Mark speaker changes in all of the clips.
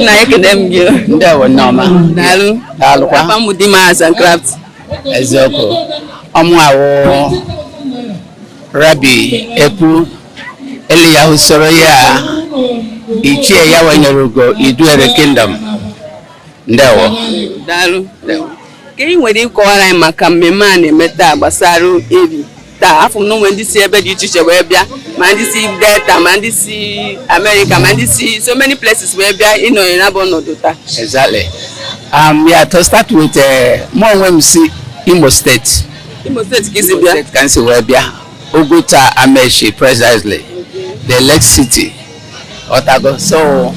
Speaker 1: Na ekene gị.
Speaker 2: Ndewo Nneoma.
Speaker 1: Daalụ.
Speaker 2: Daalụkwa.
Speaker 1: Papa m dị Maazị and Craft.
Speaker 2: Eziokwu. Ọmụawụ Rabi Ekwu Eliyahu soro ya ichie ya wenyere ugo Idrealis Kingdom. Ndewo.
Speaker 1: Daalụ. Ka ị nwere ịkọwara anyị maka mmemme a na-eme taa gbasara eri taa afọ m n'onwe ndị si ebe dị iche iche wee bịa ma ndị si Delta ma ndị si America ma ndị si so many places wee bịa ịnọnyere na bụ ọnọdụ taa.
Speaker 2: Exactly. Yeah, to start with, more when we see Imo State.
Speaker 1: Imo State ka isi bịa.
Speaker 2: Can see where bịa. Oguta Amechi precisely. The Lake City. Otago. So,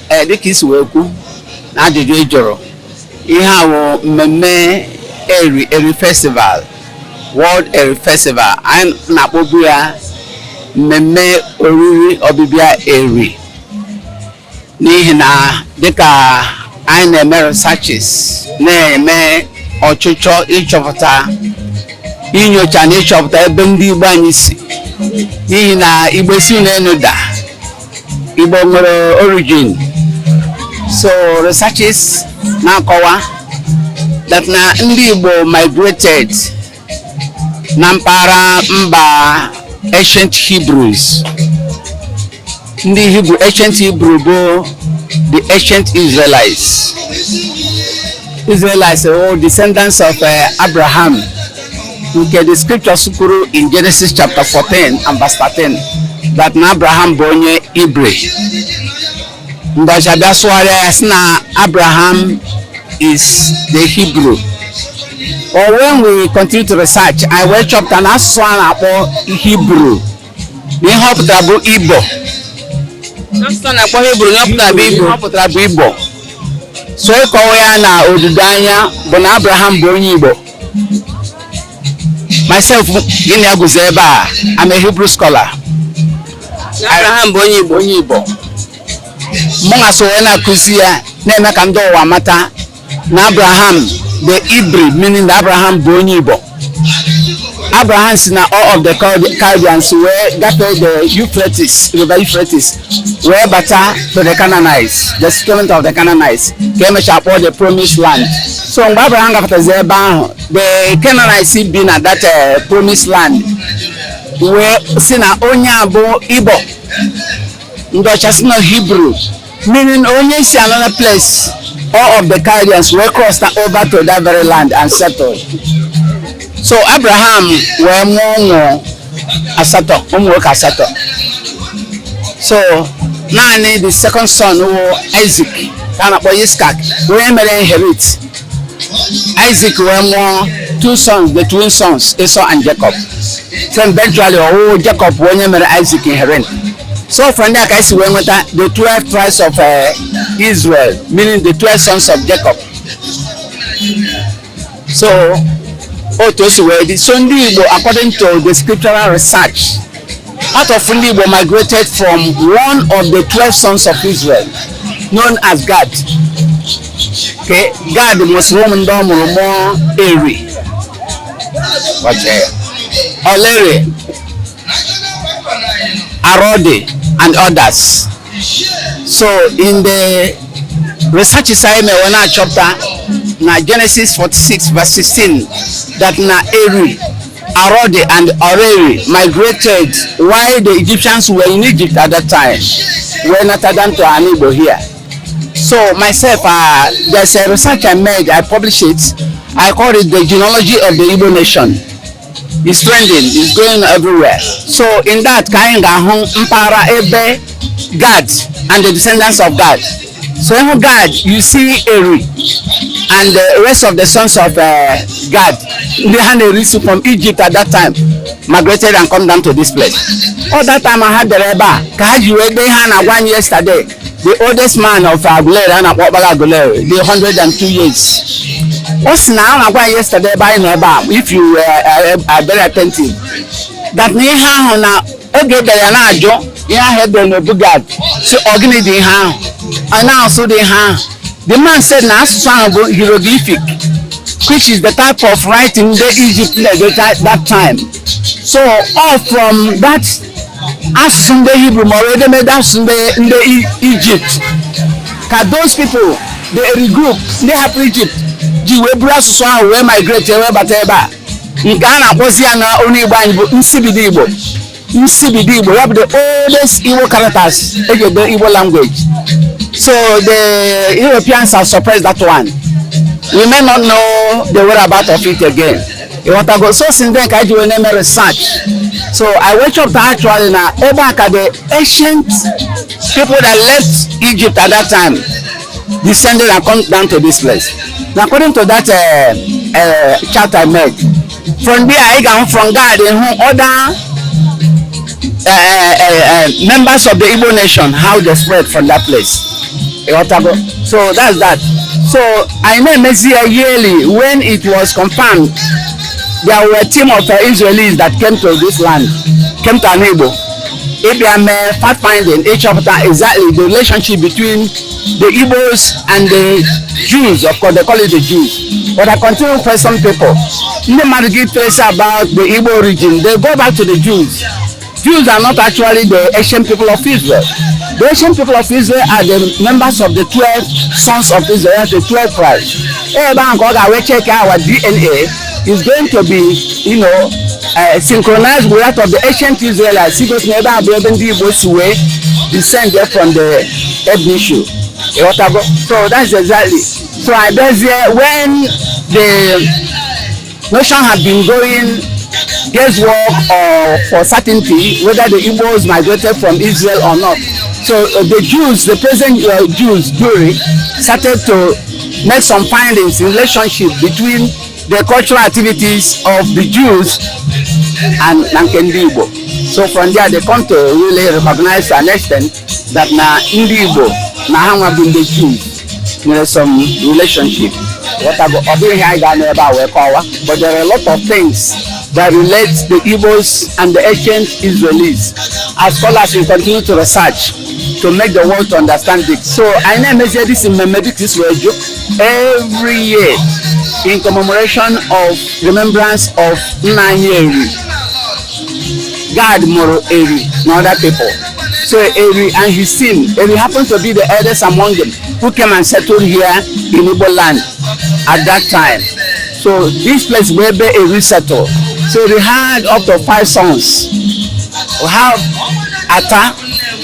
Speaker 2: the kids were cool. Now the day joro. You have mmemme Eri Festival. World Eri Festival. I'm Napobia mmemme oriri obibia Eri. N'ihi na dịka anyị na-eme researches na-eme ọchụchọ ịchọpụta inyocha na ịchọpụta ebe ndị Igbo anyị si n'ihi na Igbo si n'elu da Igbo nwere origin. So researches na-akọwa that na ndị Igbo migrated na mpaghara mba Ancient Hebrews. Ndị Hebrew, Ancient Hebrew bụ the Ancient Idrealis. Israelites are all descendants of Abraham. Okay, the scriptures in Genesis chapter 14 and verse 13 that Abraham born Hebrew. But Abraham is the Hebrew. Or when we continue to research, I will chop an aswan about Hebrew. We hope that Igbo. Igbo. So ya na odudanya bụ na Abraham bụ onye Igbo. Myself gịnị agụzi ebe a, I'm a Hebrew scholar.
Speaker 1: Abraham bụ onye Igbo.
Speaker 2: Mụ na so na-akụzi ya na-eme ka ndị ụwa mata na Abraham the Hebrew, meaning that Abraham bụ onye Igbo. Abraham is now all of the Chaldeans where got the Euphrates, River Euphrates, where bata to the Canaanites, the settlement of the Canaanites, came up all the promised land. So Abraham got the Canaanites been at that promised land, where Sina Onyabo Igbo, just not Hebrew, meaning only see another place. All of the Chaldeans were crossed over to that very land and settled. So Abraham were more asato, asato. So now the second son who Isaac, where may inherit. Isaac were more two sons, the twin sons, Esau and Jacob. So eventually, Jacob when Isaac inherit. So from there, I see when the 12 tribes of Israel, meaning the 12 sons of Jacob. So according to the scriptural research, part of Ndi Igbo migrated from one of the 12 sons of Israel, known as Gad. Okay, Gad was Roman more Eri. Oleri, Arode, and others. So in the research assignment when I chapter na Genesis 46 verse 16 that na Eri, Arode and Oreri migrated while the Egyptians were in Egypt at that time. We're not down to an Igbo here. So myself, there's a research I made, I published it. I call it the genealogy of the Igbo nation. It's trending, it's going everywhere. So in that kind of Mpara Ebe, Gad and the descendants of Gad. So in God, you see Eri and the rest of the sons of Gad. They had a reason from Egypt at that time, migrated and come down to this place. All that time I had the Reba. They had one yesterday. The oldest man of Agulere and Obollo-Afor, the 102 years. What's now yesterday by Neba, if you are very attentive. That Neha now, okay, they are not Joe, yeah, no Bugad. So, organize how. And now, so they have. The man said, now, hieroglyphic, which is the type of writing the Egypt at that time. So, all from that, as Sunday Hebrew, already made us in the Egypt. ka those people they regroup ndị hapụ Egypt ji wee buru asụsụ ahụ wee migrate wee bata ebe a nke a na-akpọzi ya na onye Igbo anyị bụ nsibidi Igbo. Nsibidi Igbo, ya bụ the oldest Igbo characters eji ede Igbo language. So the Europeans have suppressed that one. We may not know the whereabouts of it again. So since then, I do a research. So I went up to actually now, the ancient people that left Egypt at that time descended and come down to this place. Now, according to that chart I made, from there I got from God and other members of the Igbo nation, how they spread from that place. So that's that. So I know yearly when it was confirmed there were a team of Israelis that came to this land, came to Igbo. If they are fact finding each of them exactly the relationship between the Igbos and the Jews. Of course they call it the Jews, but I continue to question people. No matter give trace about the Igbo origin, they go back to the Jews. Jews are not actually the ancient people of Israel. The ancient people of Israel are the members of the 12 sons of Israel, the 12 tribes. We check our DNA is going to be, synchronized with that of the ancient Israelites. Because never have been descended from the ethnic issue. So that's exactly. So I bet when the nation had been going guesswork or for certainty whether the Igbos migrated from Israel or not. So the Jews, the present Jews, jury started to make some findings in relationship between the cultural activities of the Jews and Nankendi Igbo. So from there they come to really recognize to an extent that na Ndi Igbo na have been the Jews. There is some relationship. But there are a lot of things that relates the Igbos and the ancient Israelis. As scholars will continue to research to make the world to understand it. So I know this in this every year in commemoration of remembrance of Nanyeri, God Moro Eri, and other people. So Eri and his team, Eri happened to be the eldest among them who came and settled here in Igbo land at that time. So this place where Eri settled. So we had up to 5 sons. We have Ata,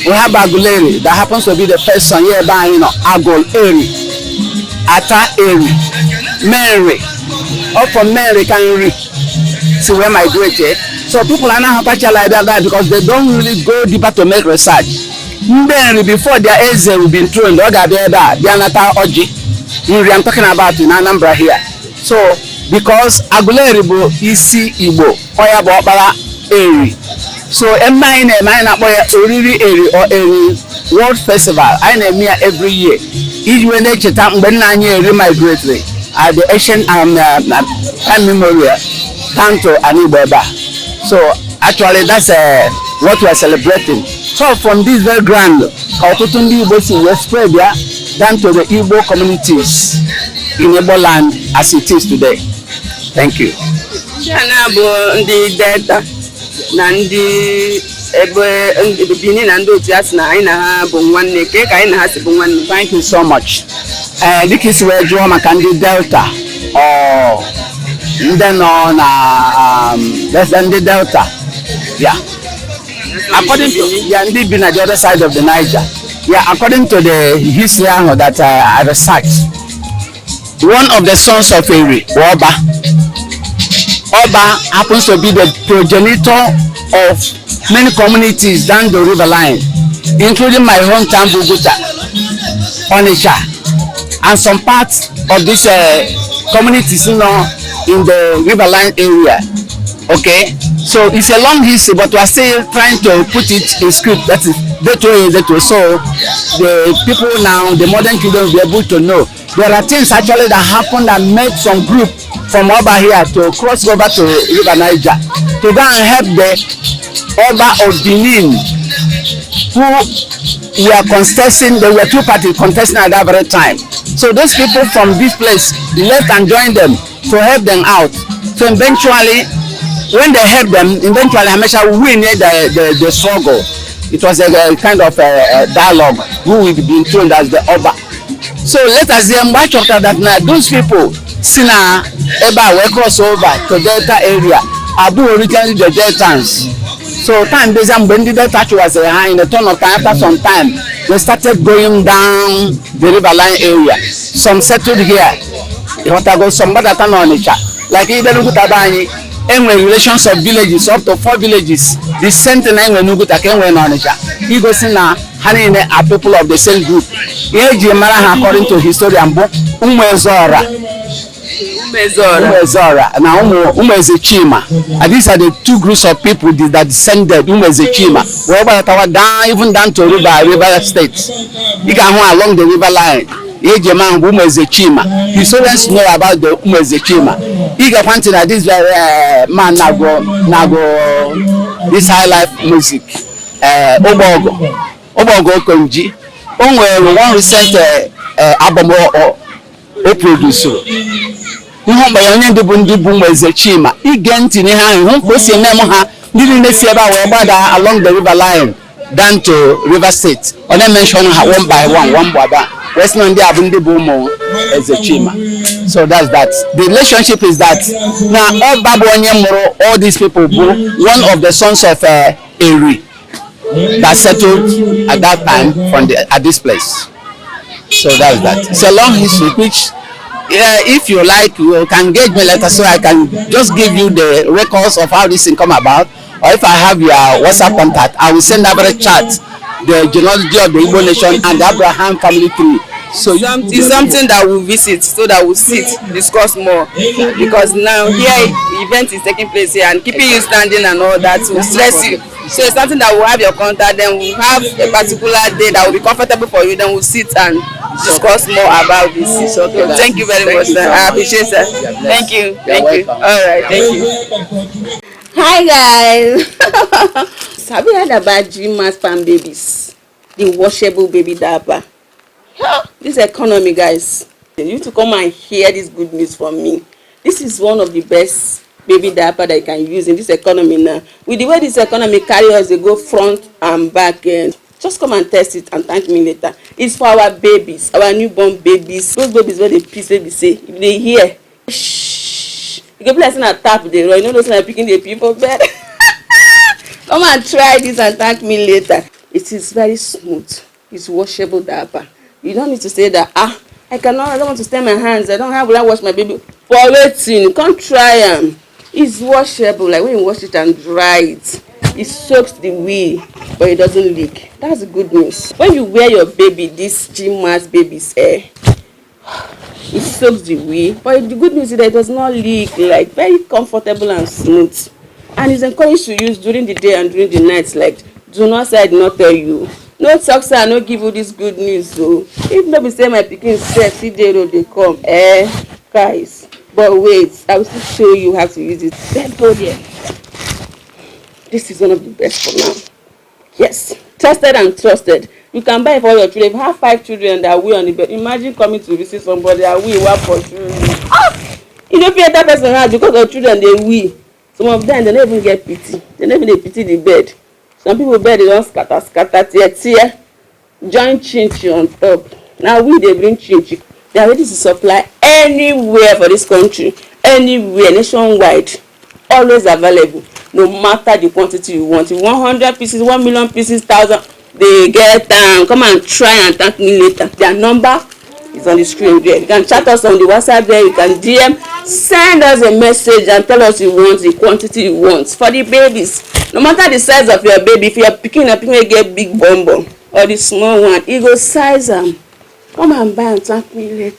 Speaker 2: we have Aguleri, that happens to be the first son here by Agol Eri, Ata Eri, Mary, up from Mary can read to where migrated. So people are not happy like that because they don't really go deeper to make research. Then before their age will be thrown, they are not Oji. I'm talking about in Anambra here. So because Aguleri bo isi Igbo, Oya bo Okpara Eri. So mine boy Oriri Eri or Eri World Festival. I name here every year. Each when they chetam when Nanye remigratory at the ancient time memorial Tanto and Igbo. So actually that's what we are celebrating. So from this very grand, Kaututundi Igbo will spread there down to the Igbo communities in Igbo land as it is today. Thank you. Thank you so much. This is where Joe Makandi Delta or then on less than the Delta. Yeah. According to Yandi been at the other side of the Niger. Yeah, according to the history that I researched, one of the sons of Eri, Oba happens to be the progenitor of many communities down the river line, including my hometown Buguta, Onitsha, and some parts of these communities in the riverline area. Okay, so it's a long history, but we are still trying to put it in script. That is so the people now, the modern children, will be able to know. There are things actually that happened that made some group from Oba here to cross over to River Niger to go and help the Oba of Benin, who were contesting. There were 2 parties contesting at that very time. So those people from this place left and joined them to help them out. So eventually, when they helped them, Hamesha win the struggle. It was a kind of a dialogue who will be told as the Oba So let us say much of that now those people see na eba we cross over to Delta area abu originally the Deltans. So time based on when the Delta was in the turn of time after some time they started going down the riverline area. Some settled here. What I go some other town on it. Like even Nugutabani, and relations of villages up to 4 villages. The same thing when Nuguta came when on it. He goes in now, honey are people of the same group. According to historian book, Umezora. Now Umezechima. And these are the 2 groups of people that descended Umezechima. Wherever down, even down to river states. You can go along the river line. Umezechima. Historians know about the Umezechima. You can find that this man nago this high life music. Obogo Konji. One recent album or producer. Ihomba yonye ndibu Umezechima. Igenti ni ha kosi nemo ha ndiri nesi eba webada along the river line down to River State. Only mention her one by one baba. West Nandi Abundibu Umezechima. So that's that. The relationship is that now all Babu Onyemoro, all these people, one of the sons of Eri that settled at that time at this place. So that's that. It's a long history which if you like you can engage me later so I can just give you the records of how this thing come about, or if I have your WhatsApp contact I will send over a chat the genealogy of the Igbo nation and the Abraham family tree. So
Speaker 1: it's something that we'll visit so that we'll sit, discuss more, because now here the event is taking place here and keeping you standing and all that will stress you. So it's something that we'll have your contact, then we'll have a particular day that will be comfortable for you, then we'll sit and discuss more about this. So thank you very much, sir. I appreciate it, sir. Thank you. All right, thank you. Hi guys. Have you heard about Jima's fan babies? The washable baby diaper. This economy, guys. You need to come and hear this good news from me. This is one of the best baby diaper that you can use in this economy now. With the way this economy carry us, they go front and back end. Just come and test it and thank me later. It's for our babies, our newborn babies. Those babies where they piss, they say, if they hear, shh. You can be like saying a tap they run. You know those are picking the people bed. Come and try this and thank me later. It is very smooth. It's washable diaper. You don't need to say that, I don't want to stain my hands. I don't have to wash my baby. For waiting, come try them. It's washable, like when you wash it and dry it. It soaks the wee, but it doesn't leak. That's the good news. When you wear your baby, this Jima's baby's hair, it soaks the wee, but the good news is that it does not leak, like very comfortable and smooth. And it's encouraged to use during the day and during the night, like do not say I did not tell you. No talk say I no give you this good news though. If nobody say my pikin self see day road they come, guys. But wait, I will still show you how to use it. Let's go there. This is one of the best for now. Yes, tested and trusted. You can buy it for your children. If you have 5 children that are on the bed, imagine coming to visit somebody that we work for children. You don't feel that person hard because of children they we. Some of them they don't even get pity. They don't even pity the bed. Some people bed they don't scatter tear. Join chinchi on top. Now they bring chinchi. They are ready to supply anywhere for this country, anywhere, nationwide, always available, no matter the quantity you want. If 100 pieces, 1 million pieces, 1,000, they get them. Come and try and thank me later. Their number is on the screen there. You can chat us on the WhatsApp there. You can DM, send us a message and tell us you want the quantity you want for the babies. No matter the size of your baby, if you're picking up, you get big bum or the small one, you go size them. Come and buy and thank me later.